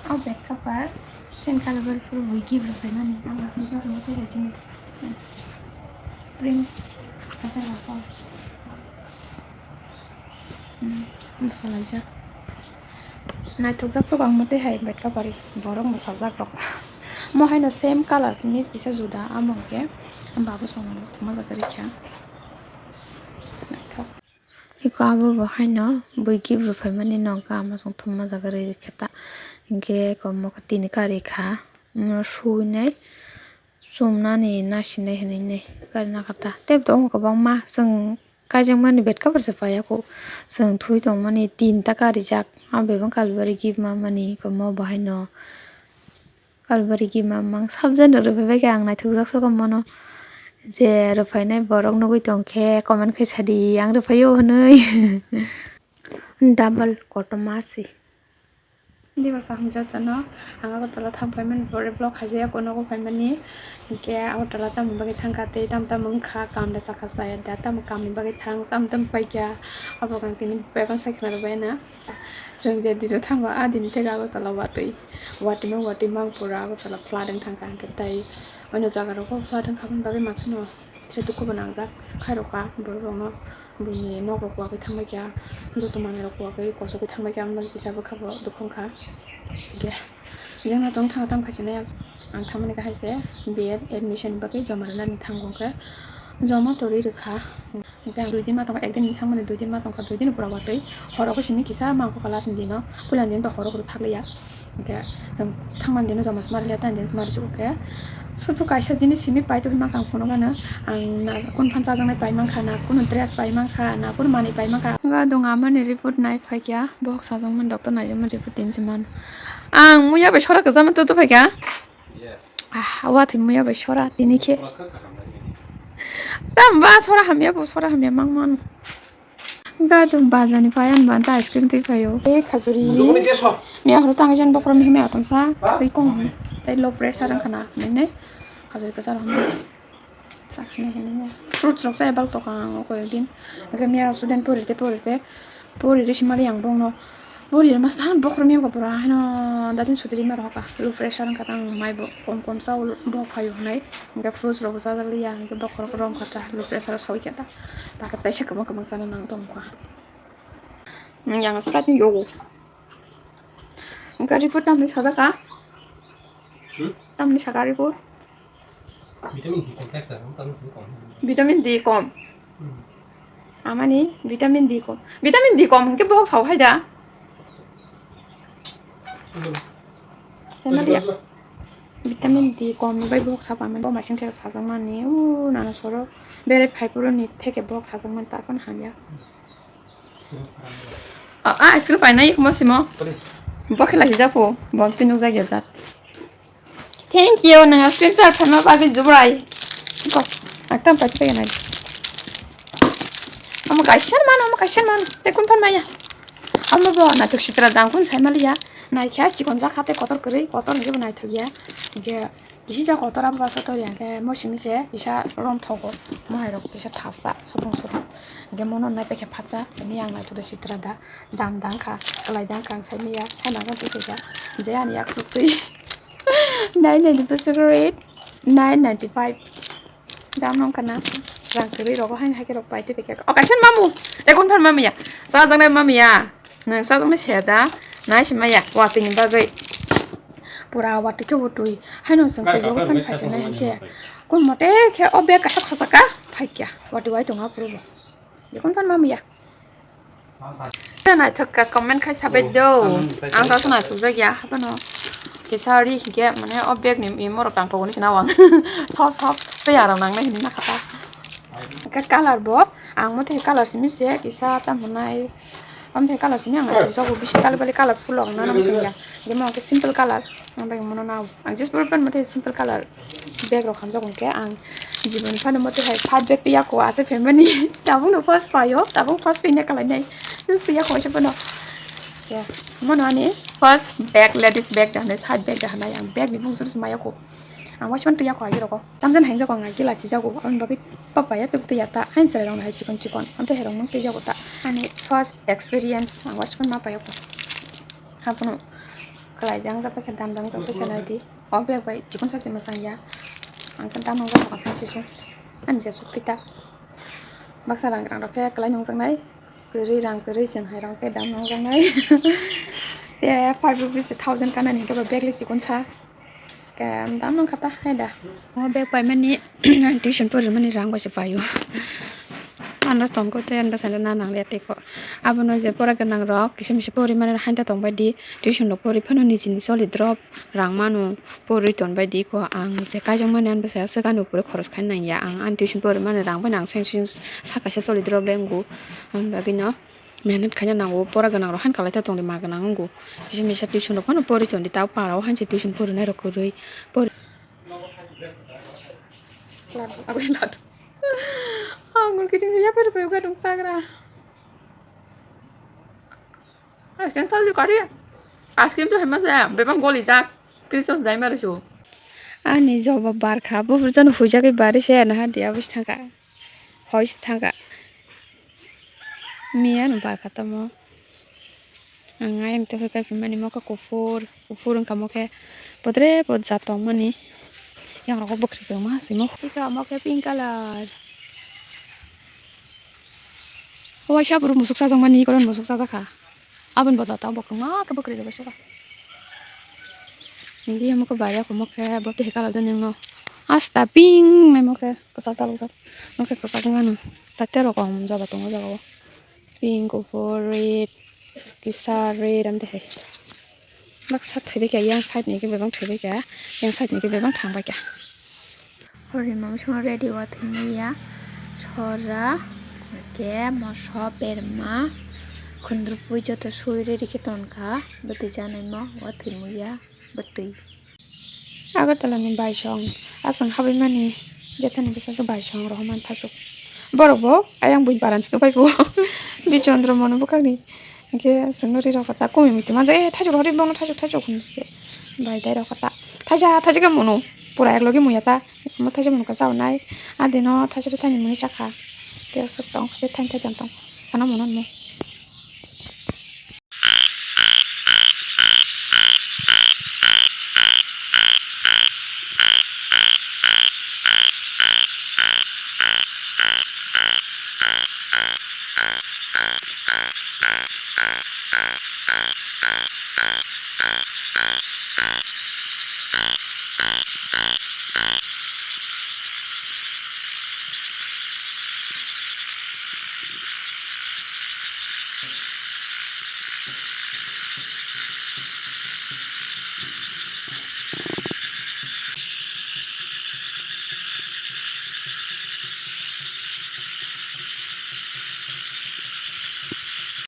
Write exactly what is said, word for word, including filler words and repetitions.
O bed cover, same color bai phuru bui gift rwphaimani. Ang aphuru jorao tei jinis print kaisa rwkha. Hmm, bwsalaijak. Naithokjak sobo ang motwi hai bed cover borok mwsajak rok. Mo haino same color simi kisa juda amo hwnkhe babu songmani thumajak rikha. Naithok. Eko abo bo haino bui gift rwphaimani no wngkha, ama chwng thumma jaga rwi rwkhe ta. Hinkhe eko mokhe tini karwi kha, mm, suinai chumnani nasinai hinwi nai karwi nakha ta. Tei bo tongo kwbangma, chwng kaijakmani bed cover se paiya kho, chwng thui tongmani tinta karijak, abo bebak kalbari gift mamani, eko mo bo haino. Kalbari gima mang subject no rwphaibai khe ang naithokjak sokha mono je rwphainai borok nugwi tongkhe comment khai sadi ang rwphaio hwnwi. Double kotorma se. Dibar kaham jotono ang Agartala thang phaimani pore vlog khaijak o nogo phaimani hinkhe Agartala tamoni bagwi thangkha tei tam tam wngkha kam da chakha chaya da tamo kamni bagwi thang tam tam paikha abo kang tini bebak sai khwna rwbaina. Chwng je dino thango, a dini theke Agartala watwi, watwi mang, watwi mang pura Agartala flood wng thangkha, hwnkhe tai ono jaga rogo flood wng kha, aboni bagwi ma kheno kisa dukhu bo nangjak khairokha borok rokno, buini nok rok kuwagwi thangbai kha, joto manwi rok kuwagwi kosogwi thangbai kha, aboni bagwi kisa bwkha bo dukhu wngkha. Hwnkhe jengno tong thang thang khaisini ang thangmani khe haise B Ed admission ni bagwi joma rwnani thango, hwnkhe joma to rwi rwkha. Hwnkhe ang dui din ma tongkha, ekdin thangmani dui din ma tongkha, dui din pura watwi horo khe simi kisa mangkha class ni dino, puila ni dino to horo khe phakliya. Hwnkhe chwng thangmani dino joma se ma rwliya, tei ani dino se ma rwsukgo khe. Sudu kaisa jinis simi pai tongwi mankha ang phunukgano, ang na kunu phan chajaknai pai mankha, na kunu dress pai mankha, na kunu manwi pai mankha. Wngkha dong amani report nai phaikha, bohok chajakmani doctor naijakmani report tini se mano. Ang muya bai sora kwchama tutu phaikha. Ah, watwi muya bai sora tini khe. Tamo ba sora hamya bo sora hamya mang mano. Gadung bazani pai ang banta ice cream twi phaio. E khajuri. Miya horo tangwi jan bokhorok mihimya atomsa twi kong. Tei low pressure wngkha na hinwi khajuri kwcharo hamya. Sasini hinwi fruits rok sa ebak tokang o koyekdin. Hwnkhe miya student pori te pori te. Pori rw simali ang bongno. Pori rw masa bokhorok miyabo pura hino datin sutri ma rohoka. Low pressure wngkha tang mai bo kom kom sa o bohok phaio hinwi. Hwnkhe fruits rok bo chajak liya hwnkhe bokhorok rom kha ta low pressure soi khe ta. Takhe taisa kwbang kwbang chana nang tongkha. Yang Sprite ni yogo. Hwnkhe report tamni sajak ka? Hmm? Tamni saka report? Vitamin D complex ah, ang tamo sini kom. Vitamin D kom. Hmm. Amani vitamin D kom. Vitamin D kom hwnkhe bohok sao hai da? Hmm. Saimalia. Vitamin D kom ni bai bohok sao amani. Bo masing thek sajak mani. O nana soro. Bere phai puro ni theke bohok sajak mani ta phano hamya. Ah, ah, ice cream paina ikmo simo. Bo khela hijak po. Bo twi nukjak ya jat. Thank you, nang ice cream sar phaima bagwi jubrai. Ko, aktam pati paina. Amo kaisa mano, amo kaisa mano. Te kun phan maya. Amo bo na tuk sitra dang kun sai maliya. Nai kha chikon jakha te kotor kwrwi, kotor ni bo nai thok ya. Ge Kisi ja kotor abo baso tori hwnkhe mo simi se kisa rom thogo, mo hai rok kisa thasta sopung sopung. Hwnkhe mono nai paikha phatsa, tini ang naithodo sitra da, dam da wngkha, kwlai da wngkha, ang sai manya, hai nang twi khaikha, je ani yak chuk twi. Nine ninety five, nine ninety five. Dam no wngkha na, rang kwrwi rogo haino hai khe rok pai twi paikha. O kaisa mamu, ekon phan mamaya, chajaknai mamaya. Nwng chajaknai saya da? Nai se maya, watwi ni bagwi. Pura watwi khe watwi. Haino chwng twi jogo phano phaisinai hai se. Kun mote khe o bag kaisa khosaka phaikya. Watwi wai tongo aphuru bo. Jekon phano mamaya. Naithok ka comment khai sabai do. Ang to naithok jak ya. Hapano. Kisa ri hige mane o bag ni imo rok tang thogoni khna wang. Sop sop tei aram nangnai hini nakha ta. Ka color bo. Ang mothe color simi se kisa tamo nai. Amthe color simi ang naithok jago bisi kali bali colorful rok nana muchungya. Demo ke simple color. Ang bai mono nao. Ang just pura pan mothe simple color. Bag rok hamjak hwnkhe ang jibon phano mothe hai side bag tei yako ase family. Tabuk no first payo, tabuk first kanya kalai nai. Just tei yako ase phano. Ya, mono ani first bag, ladies bag da hanai side bag da hanai ang bag ni bung suru sima yako. Ang waisman twi yako agi roko. Tamjan hainjak ang agi lachi jago. Ang bagwi papa ya tuk twi ya ta. Hain sere rong hai chikon chikon. Amte herong nang twi jago ta. Ani first experience ang waisman ma pa yako. Hapono Kwlai de wngjak paikha, dam de wngjak paikha, naidi. O bag bai chikon sachi mwchang ya. Ang khe dam wngjak, mwchang se su. Ani je sukti ta. Baksa rang rang rok khe kwlai nungjaknai. Kwrwi rang kwrwi chwng hai rang khe dam nungjaknai. Te five rupees thousand kanani hwnkhe bo bag le chikon sa. Khe dam nung kha ta hai da. O bag paimani tuition porimani rang bai se paio. Ano tongkho tei ano bwsano na nang le tei kho. Abono je pora gwnang rok kisa misa porimani haino tong bai di. Tuition rok pori phano nijini choli drop rang mano. Pori ton bai di kho ang je kaijakmani ano bwsai swkang ni upore khoros khai nang ya ang ani tuition pori mani rang bai nang seng seng saka se choli drop le wngo ani bagwi no mehnat khaina nango pora gwnang rok han kalai ta tong di ma gwnang wngo kisa misa tuition rok phano pori ton di ta para o han se tuition pori nai rok kwrwi pori ang gul kiting ya pori pori gadung sagra. Ice cream thaldi kari. Ice cream to hema se, bebak goli jak. Princess dai mari su. Ani joba barkha, buphur jano huijagwi bari se na hadi abis thangka. Hoi se thangka. Miya no barkha tamo. Ang ayang to kai phi mani mo ka kuphur, kuphur wngka mo khe podre pod jat tong mani. Yang rogo bwkhri tongma simo. Ika mo khe pink color. Waisa buru musuk sajak mani, koron musuk sajak kha. Aboni bodol tang bo kwbangma khe bwkrwi rwbaisukha. Nini omo khe bai ya omo khe bo twi kalajak nini no. Hasta pink nai omo khe kwchak dalukjak. Omo khe kwchak wngya no. Chaita rokom joba tongo o jaga o. Pink, kuphur, red, kisa red, amtwi hai. Baksa thwibaikha, yang side ni khe bebak thwibaikha, yang side ni khe bebak thangbaikha. Hori mama song ready wathwi muya, sora, hwnkhe moso, berma, khundrupui joto sui ready khe tonkha, bwtwi chanaima wathwi muya, bwtwi. Agartala ni baisong, aswng habwi mani, jethani bwsajwk baisong rohormani thasuk. Borok bo ayang buini paran sino phaibo. Bichondro mono bwkhakni. Hinkhe aswkno ri rokha ta kumi muitu manjak, "Eh, thasuk rohordi, bono thasuk, thasuk," hinkhe bai dai rokha ta. Thaisa, thaisa khe mono. Pura eklogi muya ta. Omo thaisa mono ka chaunai. Adino thaisa thani muni chakha. Tei aswk tong, tei thani thani tong. Ano mono mo.